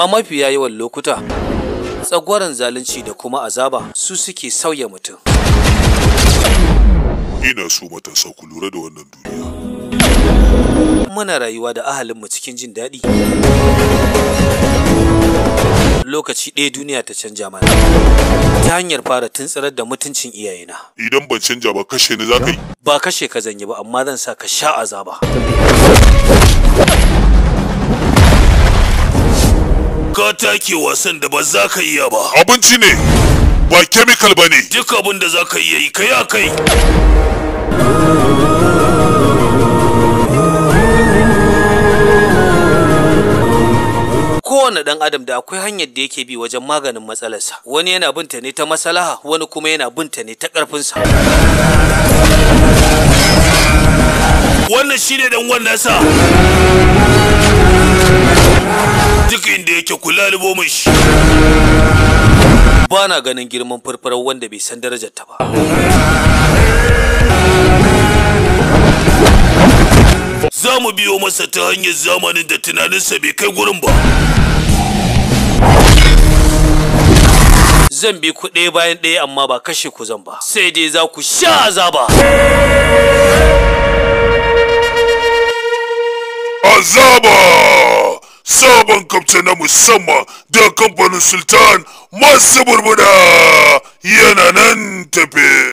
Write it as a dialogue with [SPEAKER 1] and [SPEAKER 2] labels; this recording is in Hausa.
[SPEAKER 1] A mafiya yawan lokuta, tsagwaron zalunci da kuma azaba su suke sauya mutum.
[SPEAKER 2] Ina so matasa ku lura da wannan duniya.
[SPEAKER 1] Muna rayuwa da ahalinmu cikin jin daɗi. Lokaci ɗaya duniya ta canja mana ta hanyar fara tuntsirar da mutuncin iyayena.
[SPEAKER 2] Idan ban canja ba kashe ni za ka yi?
[SPEAKER 1] Ba kashe ka zan yi ba, amma zan sa ka sha azaba.
[SPEAKER 3] Ka take wasan da ba za ka iya ba.
[SPEAKER 2] Abinci ne, ba chemical ba ne.
[SPEAKER 3] Duk abin da za ka iya yi, ka yi a kai.
[SPEAKER 1] Kowane ɗan adam da akwai hanyar da yake bi wajen maganin matsalarsa. Wani yana binta ne ta maslaha, wani kuma yana binta ne ta ƙarfinsa.
[SPEAKER 3] Wannan shine dan wannan sa. Duk inda yake kula lalubo min shi.
[SPEAKER 1] Ba na ganin girman furfurar wanda bai san darajarta ba.
[SPEAKER 3] Za mu biyo masa ta hanyar zamanin da tunaninsa bai kai gurin ba.
[SPEAKER 1] Zan bi ku ɗaya bayan ɗaya, amma ba kashe ku zan ba. Sai dai za ku sha azaba.
[SPEAKER 2] Azaba! Sabon kamce na musamman da kamfanin Sultan masu burbuda yana nan tafe.